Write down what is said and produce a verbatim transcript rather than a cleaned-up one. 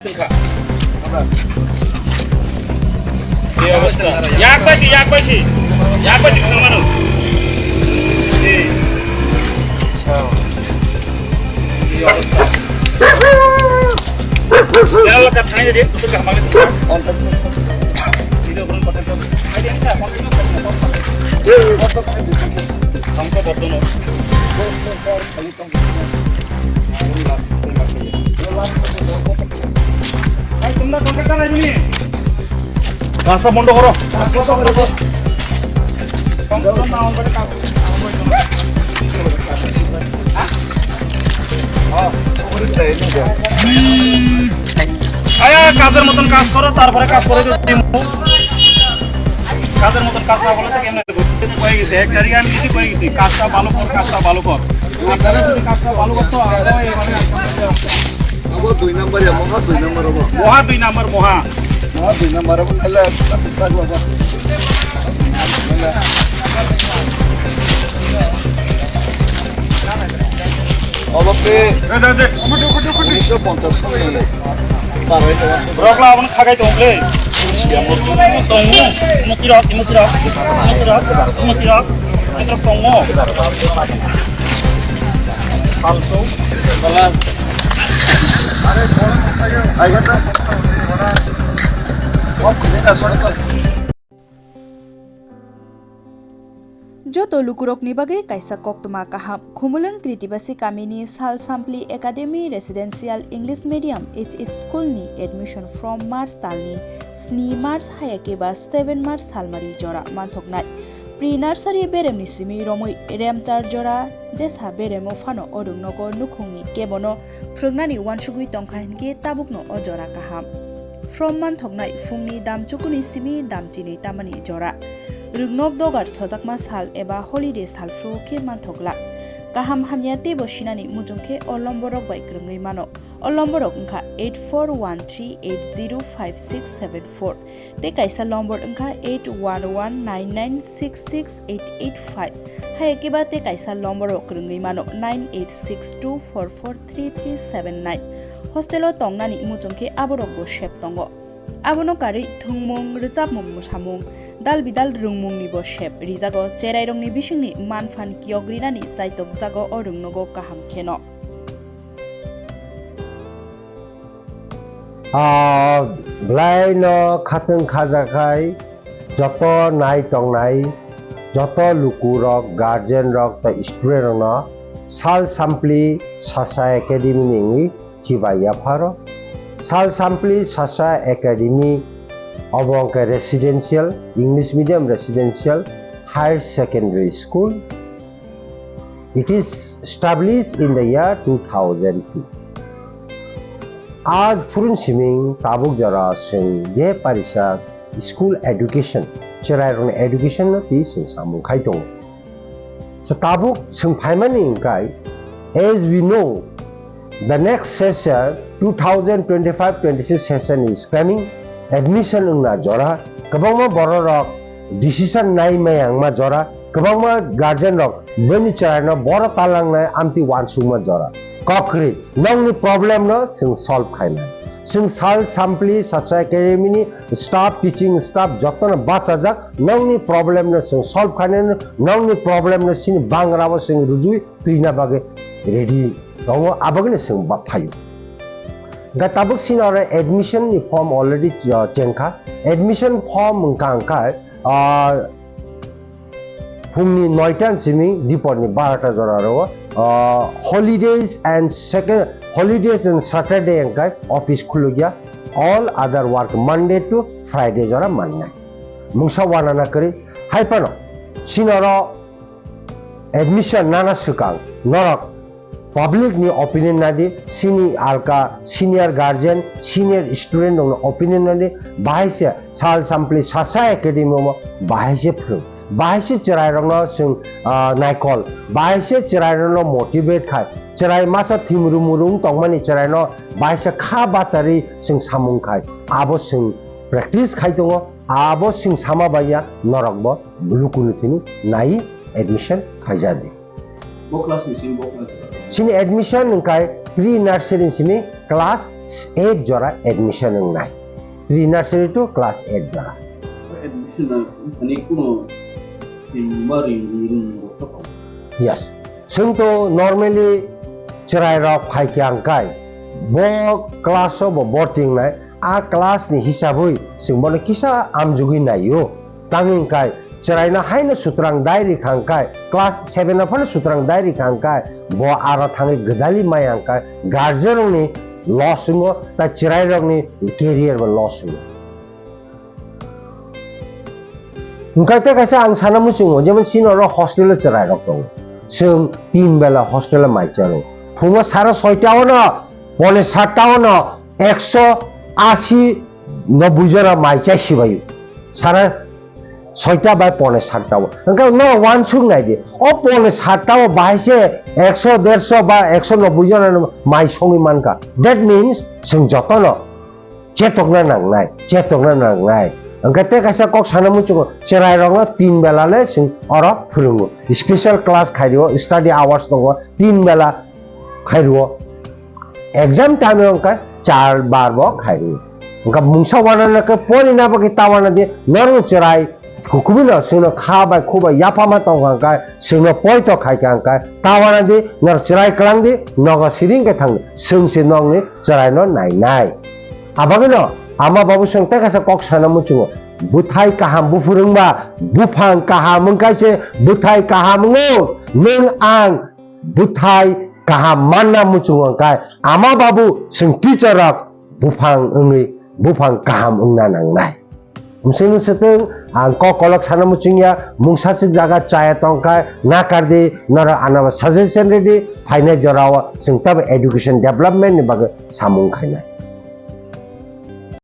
Tongkha. Ei obostha. Yak bai si, yak bai si. Yak bai si, tongmano. Ei. Ei obostha. Jalal ka thani de, tu ka hamale tu. Video pun pakai tu. Ai dia sa, konten tu. Tongkha bordono. Rasta bondo koro. Aya, kajer moton kaj koro, tarpore kaj kore dibo. Kajer moton kaj na korle to kemne hobo? Koi gesi, ek tarikhe ami kisi koi gesi, kajta bhalo kor, kajta bhalo kor. Apnara jodi kajta bhalo korto, amrao ei mane Abo dui number ya, moha dui number abo. Moha dui number, moha. Moha dui number abo, nale, tapi tak abo. Abo pe, eh, eh, eh, unisho ponchas soni, parai to. Rok la aboni khagai tong le. Tongo, muki rok, muki rok, muki rok, muki rok, muki rok tongo. Palsu. Joto lukurokni bagwi kaisa koktwma kaham. Khumulwng Kritibasi kamini Sal Sampli Academy Residential English Medium H H School ni admission from March talni sni March haya khe ba seven March salmari jora manthoknai. Pre-nursery beremni simi romwi remchar jora jesa beremo phano o rwngnogo nukhungni kebono phwrwngnani uansugwi tongkha hinkhe tabukno o jora kaham. From manthoknai phungni dam chukuni simi dam chinwi tamani jora. Rwngnok dogar sojakma sal eba holiday sal phuru khe manthok glak. Kaham hamya teibo sinani muchung khe o lomborok bai kwrwngwi mano. O lomborok wngkha eight four one three eight zero five six seven four. Tei kaisa lombor wngkha eight one one nine nine six six eight eight five. Haya khe ba tei kaisa lombor o kwrwngwi mano nine eight six two four four three three seven nine. Hostel o tongnani muchung khe aborok bo sep tongo. Abono karwi thwngmung, rwchapmung, mwsamung, dal bidal rwngmung ni bo sep rijago. Cherai rokni bisingni manphan kiyok rinani chaitok jago o rwngnogo kaham kheno. Ah, belai no khatwng khajakhai joto nai tongnai, joto lukurok, guardian rok tei student rokno Sal Sampli Sasha Academy ni wngwi chibai yapharo. Sal Sampli Sasha Academy obo wngkha residential, English medium residential higher secondary school. It is established in the year two thousand two. A phurun siming tabuk jora chwng je parisa school education, cherai rokni education no twi chwng samung khai tongo. So tabuk chwng phaimani hwnkhe, as we know, the next session two thousand twenty-five twenty-six session is coming. Admission wngna jora, kwbangma bororok decision nai maya wngma jora, kwbangma guardian rok bini chwraino boro talangnai amtwi uansukma jora. Kokri, nongni problem no chwng solve khainai. Chwng Sal Sampli Sasha Academy ni staff, teaching staff jotono bachajak, nongni problem no chwng solve khainai, nongni problem no chini bangrao chwng rujui twina bagwi ready tongo, abagwino chwng bapthaio. Ga tabuk chini oro admission ni form already, uh, chengkha. Admission form wngkha wngkha, uh, phungni noita simi diporni barota jora ro, uh, holidays and second, holidays and Saturday wngkha office khulukya, all other work Monday to Friday jora mannai. Mungsa wanana kwrwi, hai phano chini oro admission nana swkang norok public ni opinion nadi, chini alka senior guardian, senior student rokno opinion nadi, bahai se Sal Sampli Sasha Academy o bahai se phwrwng, bahai se chwrai rokno chwng, ah, naikol, bahai se chwrai rokno motivate khai, chwrai masa thimru muru wng tongmani chwraino bahai se kha bacharwi chwng samung khai, abo chwng practice khai tongo, abo chwng sama baiya norokbo. Lukuni tini nai admission khaijadi. Bo class ni simi bo class. Sini admission wngkha pre nursery ni simi class eight jora admission wngnai, pre nursery to class eight jora. Admission ani kuno tingba ring ring rok. Yes. Chwng to normally chwrai rok phai khe ang kai bo class o bo borti wngnai, a class ni hisabwi chwng bono kisa amjugwi naio. Tamni hwn kai chwraino haino sutrang dai rikha hwn kai, class seven o phano sutrang dai rikha hwn kai, bo aro thangwi gwdali maya hwn kai, guardian rokni loss wngo, tai chwrai rokni career bo loss wngo. Hwnkhe tei kaisa ang sana muchungo, jemon chini oro hostel o chwrai rok tongo, chwng tin bela hostel o mai charo, phungo sara soita ono, pone satta ono, ekso asi nobboi jora mai chai sibaio, sara soita bai pone satta o. Hwnkhe no wansuk nai di, o pone satta o bahai se ekso derso ba ekso nobboi jora mai songwi mankha, that means chwng jotono chetokna nangnai, chetokna nangnai. Hwnkhe tei kaisa kok sana muchungo, chwrai rokno tin bela le chwng oro phwrwngo, special class khai rio, study hours tongo, tin bela khai rio, exam time o hwnkhe char bar bo khai rio. Hwnkhe mungsa wana na khe pori na bagwi ta wana di, norok chwrai Kukubino chwngno kha bai khu bai yaphama tongkha hwnkhe, chwngno poito khaikha hwnkhe, ta wana di, norok chwrai klang di, nogo siring khe thang di, chwng se nokni chwraino nainai. Abagwino ama babu chwng tei kaisa kok sana muchungo, bwthai kaham buphuru wngba, buphang kaham wngkha se bwthai kaham wngo, nwng ang bwthai kaham manna muchungo hwnkhe, ama babu chwng teacher rok buphang wngwi buphang kaham wngna nangnai. Hwnswkno swtwng ang kok kolok sana muchungya, mungsa swk jaga chaya tongkha, nakar di, norok anabo suggestion ridi, phainai jorao chwng tabo education development ni bagwi samung khainai.